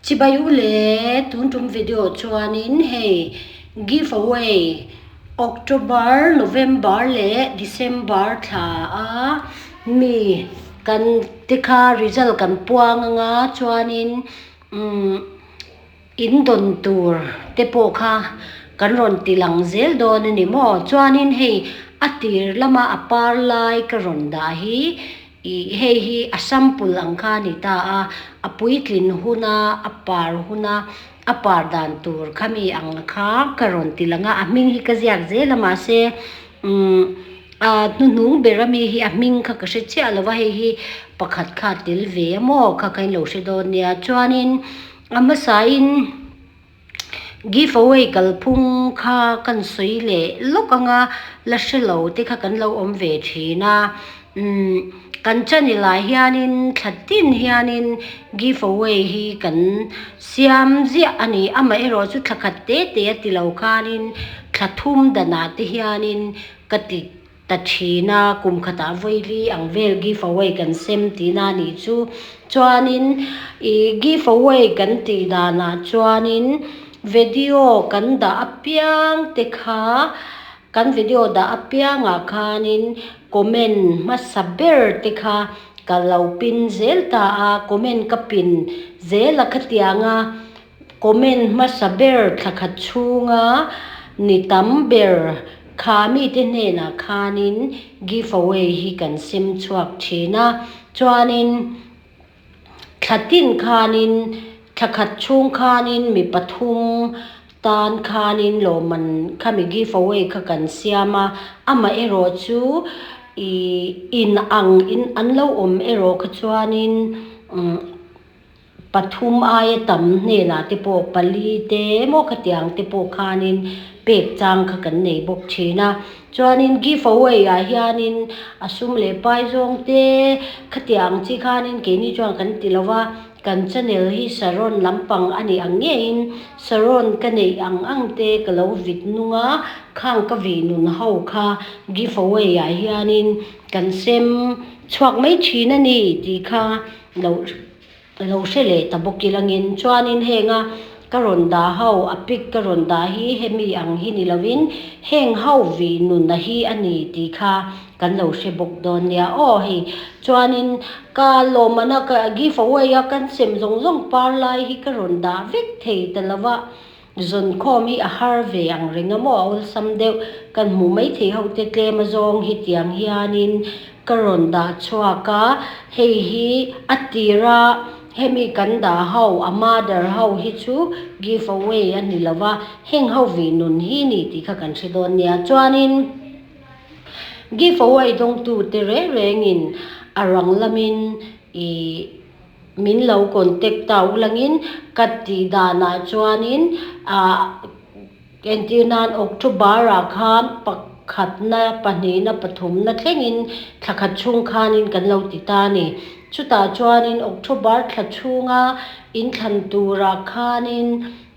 Chibai u le, tun tum video chuanin hei give away October, November leh December thla a mi kan te kha result kan puang anga chuanin umm in dawn tur te pawh kha kan rawn ti lang zel dawn a ni maw? Chuanin hei a tir lama a par lai ka rawn dah hi ih hei hi a sample ang kha a ni ta a, a puitlin huna a par huna a par dan tur kha mi ang kha ka rawn ti lang a, a hming hi ka ziak zel a mahse umm a hnuhnung ber ami hi a hming kha ka hre chiah lo va hei hi pakhat kha a tel ve a maw kha kha in lo hre dawn nia chuanin a hmasain give away kalphung kha kan sawi leh lawk anga la hre lo te kha kan lo awm ve thin a umm kan channel ah hianin thla tin hianin give away hi kan siam ziah a ni amaherawhchu thla khat te te a ti lo khanin thla thum danah te hianin ka ti ta thin a, kum khatah vawili ang vel give away kan sem tihna a nih chu. Chuanin ih give away kan tih danah chuanin video kan dah apiang te kha kan video dah apiangah khanin comment hmasa ber te kha ka lo pin zel ta a, comment ka pin zel a khatianga Comment hmasa ber thla khat chhunga ni tam ber kha mite hnenah khanin give away hi kan sem chhuak thin a, chuanin thla tin khanin thla khat chhung khanin mi pathum tan khanin lawmman khami give away kha kan siam a, amaherawh chu ih in ang in an lo awm erawh kha chuanin umm. Pathum aia tam hnenah te pawh pali te emaw khatiang te pawh khanin pek chang kha kan nei bawk thin a. Chuanin give away ah hianin a sum leh pai zawng te khatiang chi khanin keini chuan kan ti lo va, kan channel hi Saron lampang a nih ang ngeiin Saron ka neih ang ang te ka lo vit nung a, khang ka vih nun ho kha give away ah hianin kan sem chhuak mai thin a ni tih kha Lo lo hre leh ta bawk ilangin chuanin henga ka rawn dah ho a pic ka rawn dah hi hemi ang hi ni lovin heng ho vih nuna hi a ni tih kha kan lo hre bawk dawn nia aw hei chuanin ka lawmana ka give away a kan sem zawng zawng par lai hi ka rawn dah vek thei ta lova Zawnkhawm hi a har ve ang reng a maw a awlsam deuh kan hmuh mai thei ho te tlem azawng hi tiang hianin ka rawn dah chhuak a, hei hi a tira hemi kan dah ho a mother ho hi chu give away a ni lo va, heng ho vih nun hi ni tih kha kan hre dawn nia. Chuanin give away dawngtu te reng rengin a rang lamin ih. Min lo contact ta ulangin ka tih danah chuanin ah entir nan October ah khan pakhatna pahnihna pathumna thlengin thla khat chhung khanin kan lo ti ta a ni. Chutah chuanin October thla chhunga inthlan turah khanin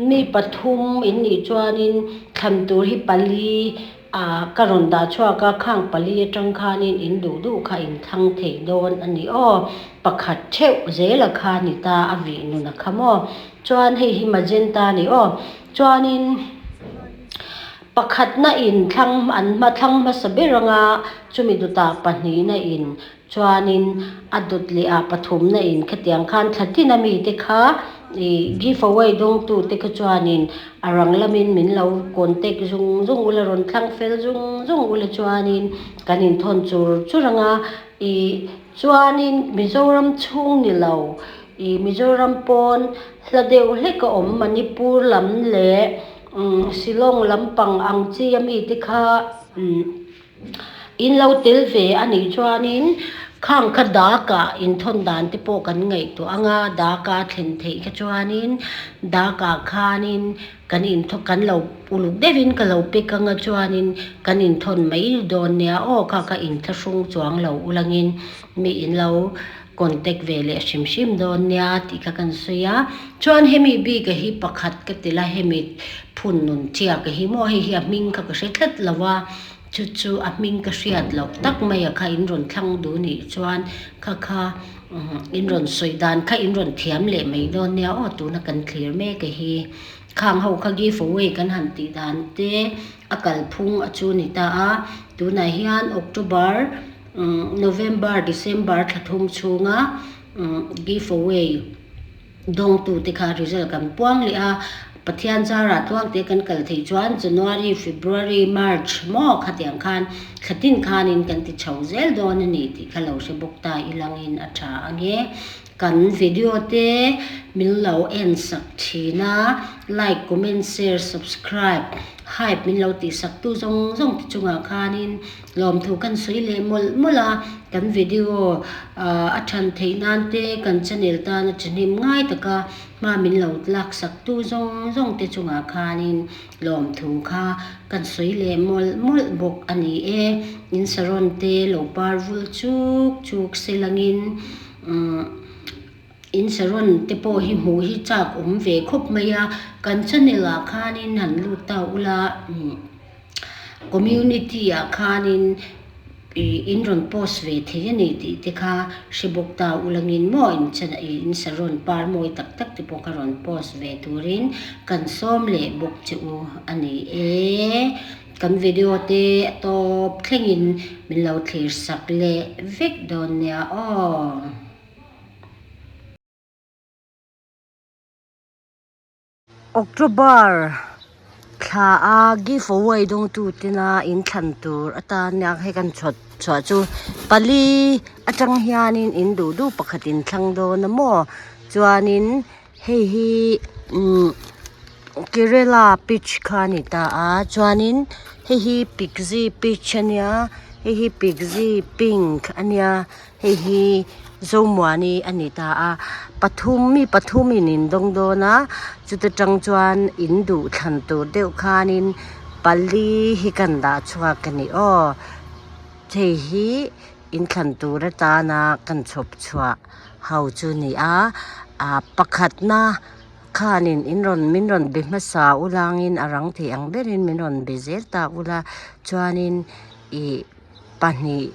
mi pathum in nih chuanin thlan tur hi pali Ah, ka rawn dah chhuak a, khang pali atang khanin in duh duh kha in thlang thei dawn a ni aw. Pakhat theuh zela kha ni ta a vih nun a kha maw. Chuan hei hi magenta a ni aw. Chuanin pakhatna in thlang an hma thlang hmasa ber anga chumi dutah pahnihna in Chuanin a dawt leh ah pathumna in khatiang khan thla tin a mite kha ih give away dawngtu te kha chuanin a rang lamin min lo contact zung zung ula rawn thlang fel zung zung ula chuanin kan inthawn chur chur anga ih chuanin Mizoram chhung ni lo ih Mizoram pawn hla deuh hlek a awm Manipur lam leh umm Shillong lampang ang chi a mite kha umm. In lo tel ve a nih chuanin khang kha dak-ah inthawn dan te pawh kan ngaihtuah ang a, dak-a thlen theih kha chuanin dak-ah khanin kan inthaw kan lo uluk deuhin ka lo pek ang a chuanin kan inthawn mai dawn nia aw kha kha inthlahrung chuang lo ulangin mi in lo contact ve leh hrim hrim dawn nia tih kha kan sawi a, chuan hemi bik a hi pakhat ka ti la hemi phun nun chiak a hi maw hei hi a hming kha ka hre tlat lo a. Chu chu a hming ka hriat loh tak mai a kha in rawn thlang duh nih chuan kha kha in rawn sawi dan kha in rawn thiam leh mai dawn nia aw tuna kan thlir mek a hi. Khang ho kha give away kan han tih dan te a kalphung a chu ni ta a, tunah hian October, November, December thla thum chhunga give away dawngtute kha result kan puang leh a, Pathian zarah tluangte kan kal theih chuan January, February, March maw khatiang khan thla tin khanin kan ti chho zel dawn a ni tih kha lo hre bawk ta ilangin a tha ange. Kan video te min lo en sak thin a, like, comment, share, subscribe, hype min lo tih sak tu zawng zawng te chungah khanin Lawmthu kan sawi leh mawlh mawlh a, kan video a than theih nan te kan channel tana thahnem ngai taka hma min lo lak sak tu zawng zawng te chungah khanin lawmthu kha kan sawi leh mawlh mawlh bawk a ni e. In saron te lo par vul chuk chuk se langin umm in saron te pawh hi hmuh hi chak awm ve khawp mai a, kan channel ah khanin han lut ta ula umm. Community ah khanin ih in rawn post ve thei a ni tih te kha hre bawk ta ulangin maw in chan ih in saron par mawi tak tak te pawh kha rawn post ve turin kan sawm leh bawk che u a ni e. Kan video te a tawp thlengin min lo thlir sak leh vek dawn nia aw. October thla a give away dawngtu tena in thlan tur atan a hei kan chhuat chhuah chu pali atang hianin in duh duh pakhat in thlang dawn a maw chuanin hei hi umm kerela peach kha a ni ta a chuanin hei hi pixie peach a nia hei hi pixie pink a nia. Hei hi Zomuani a ni ta a, pathum mi pathumin in dawng dawn a, chuta tang chuan in duh thlan tur deuh khanin pali hi kan dah chhuak a ni aw. Hei hi in thlan tur atana kan chhawp chhuah ho chu a ni a, ah pakhatna khanin in rawn min rawn be hmasa ulangin a rang thei ang berin min rawn be zel ta ula chuanin ih. Pahnih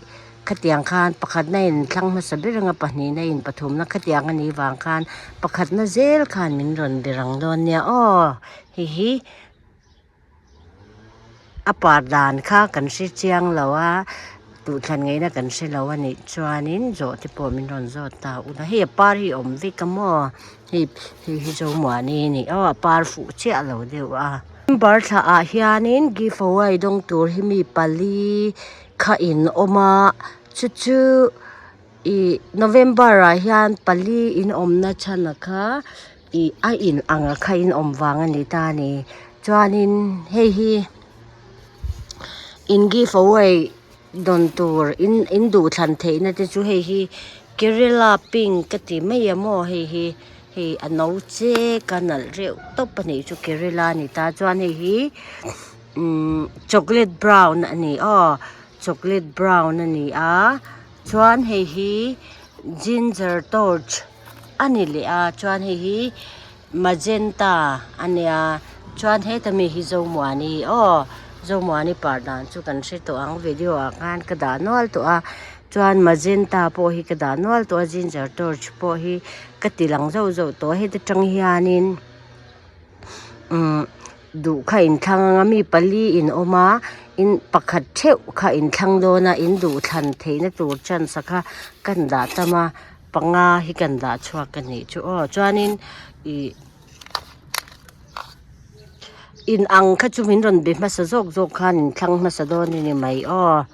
khatiang khan pakhatna in thlang hmasa ber anga pahnihna in pathumna khatiang a nih vang khan pakhatna zel khan min rawn be rang dawn nia aw hei hi a par dan kha kan hre chiang lo a duhthlan ngaihna kan hre lo a nih chuanin zawh te pawh min rawn zawt ta ula hei a par hi a awm vek a maw hei hei hi Zomuani a ni aw a par fuh chiah lo deuh a. Bar thla ah hianin give away dawng tur hi mi pali kha in awm a chu chu ih November ah hian pali in awmna chhan a kha ih a in ang a kha in awm vang a ni ta a ni chuanin hei hi in give away dawn tur in in duh thlan theihna te chu hei hi Kerala pink ka ti mai a maw hei hi. Hei a no chek a nalh reuh tawp a nih chu kerela a ni ta chuan hei hi umm chocolate brown a ni aw chocolate brown a ni a chuan hei hi ginger torch a ni leh a chuan hei hi magenta a nia chuan heta mi hi zomuani aw zomuani par dan chu kan hre tawh ang video ah khan ka dah nual tawh a. Chuan magenta pawh hi ka dah nual tawh a ginger torch pawh hi ka ti lang zauh zauh tawh a heta tang hianin umm duh kha in thlang anga mi pali in awm a in pakhat theuh kha in thlang dawn a in duh thlan theihna tur chance a kha kan dah tam a panga hi kan dah chhuak a nih chu aw chuanin ih in ang kha chu min rawn be hmasa zawk zawk khan in thlang hmasa dawn a ni mai aw.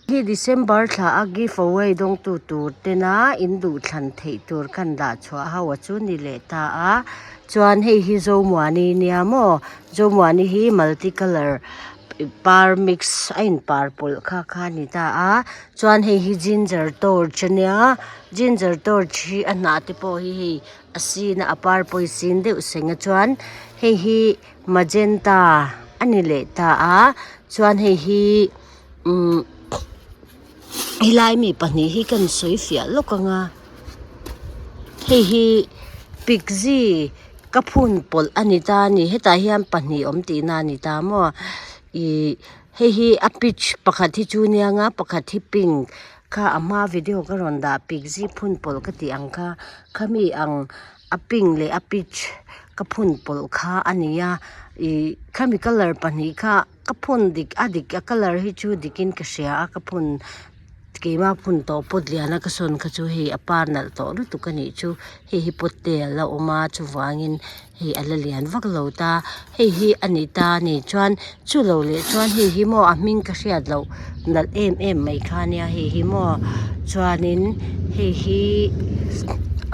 Hi December thla a give away dawngtu tur tena in duh thlan theih tur khan dah chhuah ho a chu ni leh ta a chuan hei hi Zomuani nia maw Zomuani hi multi colour par mix a in par pawlh kha kha a ni ta a chuan hei hi ginger torch ania ginger torch hi a hnah te pawh hi hei a sin a a par pawh hi sin deuh seng a chuan hei hi. Magenta a ni leh ta a chuan hei hi umm helai mi pahnih hi ka sawi fiah lawk ang a hei hi pixie. ka phun pawlh a ni ta a ni hetah hian pahnih awm tihna a ni ta maw ihh hei hi a peach pakhat hi chu nia nga pakhat hi pink kha a hma video ka rawn dah pixie phun pawlh ka tih ang kha khami ang a pink leh a peach ka phun pawlh kha a ni a ihh khami colour pahnih kha ka phun dik a dik a colour hi chu dik in ka hria a ka phun keimah phun tawh pot lian a ka sawn kha chu hei a par nalh tawh lutuk a nih chu hei hi pot te a la awm a chuvangin hei a la lian vak lo ta hei hi a ni ta a ni chuan chu lo leh chuan hei hi maw a hming ka hriat loh nalh em em mai kha nia hei hi maw chuanin hei hi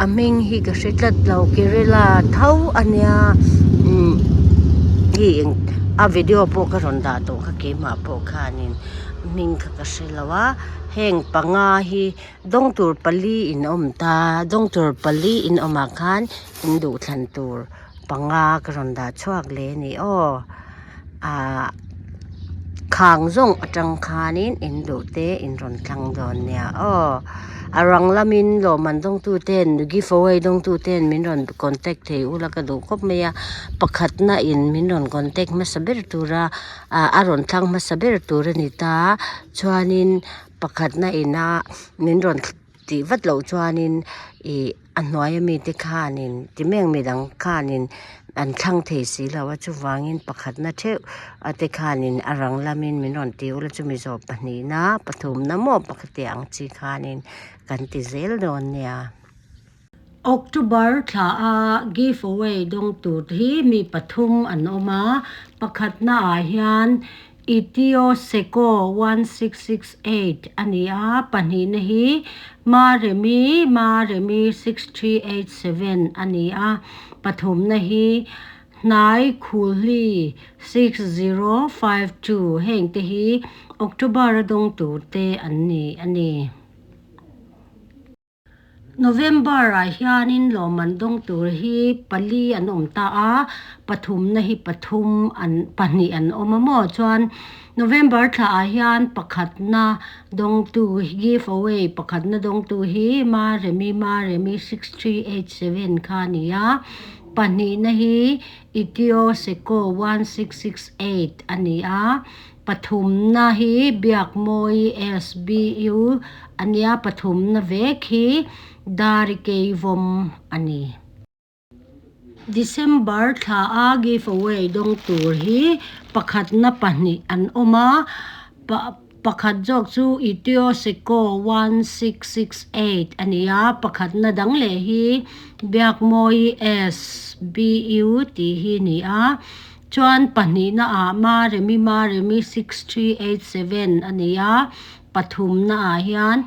a hming hi ka hre tlat lo kerela tho a nia umm hei eng a video pawh ka rawn dah tawh kha keimah pawh khanin hming kha ka hre lo a heng panga hi dawng tur pali in awm ta dawng tur pali in awmah khan in duhthlan tur panga ka rawn dah chhuak leh a ni aw ahh khang zawng atang khanin in duh te in rawn thlang dawn nia aw a rang lamin lawmman dawngtu ten give away dawngtu ten min rawn contact thei ula ka duh khawp mai a pakhatna in min rawn contact hmasa ber tura ah a rawn thlang hmasa ber tur a ni ta chuanin pakhatna ina min rawn tih vat loh chuanin ih a hnuai ami te khanin ti mek midang khanin an thlang thei si lo a chuvangin pakhatna theuh a te khanin a rang lamin min rawn ti ula chumi zawh pahnihna pathumna maw pakhat tih ang chi khanin kan ti zel dawn nia. October thla a give away dawng tur hi mi pathum an awm a pakhatna ah hian Etio Seko 1668 a ni a, pahnihna hi Maremi Maremi 6387 a ni a, pathumna hi Hnai Khulhli 6052 hengte hi October a dawng turte an ni a ni. November ah hianin lawmman dawng tur hi pali an awm ta a, pathumna hi pathum an pahnih an awm a maw chuan November thla ah hian pakhatna dawngtu give away pakhatna dawngtu hi Maremi Maremi 6387 kha a ni a, pahnihna hi Etio Seko 1668 a ni a. Pathumna hi Biakmawi SBU a nia, pathumna vek hi Darikeivawm a ni. December thla a give away dawng tur hi pakhatna pahnih an awm a, pakhat zawk chu Etio Seco 1668 a ni a, pakhatna dang leh hi Biakmawi SBU tih hi a ni a. Chuan pahnihna ah Maremi Maremi 6387 a ni a, pathumna ah hian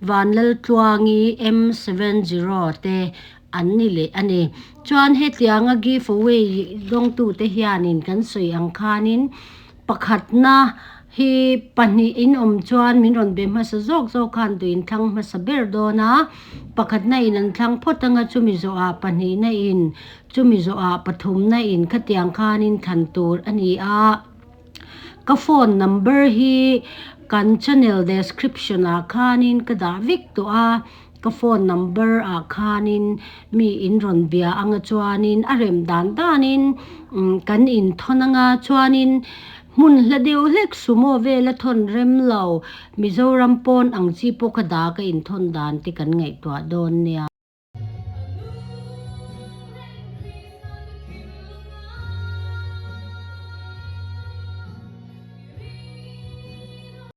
Vanlaltluangi M70 te an ni leh a ni. Chuan hetianga give away dawngtute hianin kan sawi ang khanin pakhatna hi pahnih in awm chuan min rawn be hmasa zawk zawk khan tuin thlang hmasa ber dawn a, pakhatna in an thlang phawt anga chumi zawhah pahnihna in Chumi zawhah pathumna in khatiang khanin thlan tur a ni a, ka phone number hi kan channel description ah khanin ka dah vek tawh a, ka phone number ah khanin mi in rawn bia anga chuanin a rem dan danin kan inthawn anga chuanin hmun hla deuh hlek sumo vela thawn rem lo Mizoram pawn ang chi pawh ka dah ka inthawn dan te kan ngaihtuah dawn nia.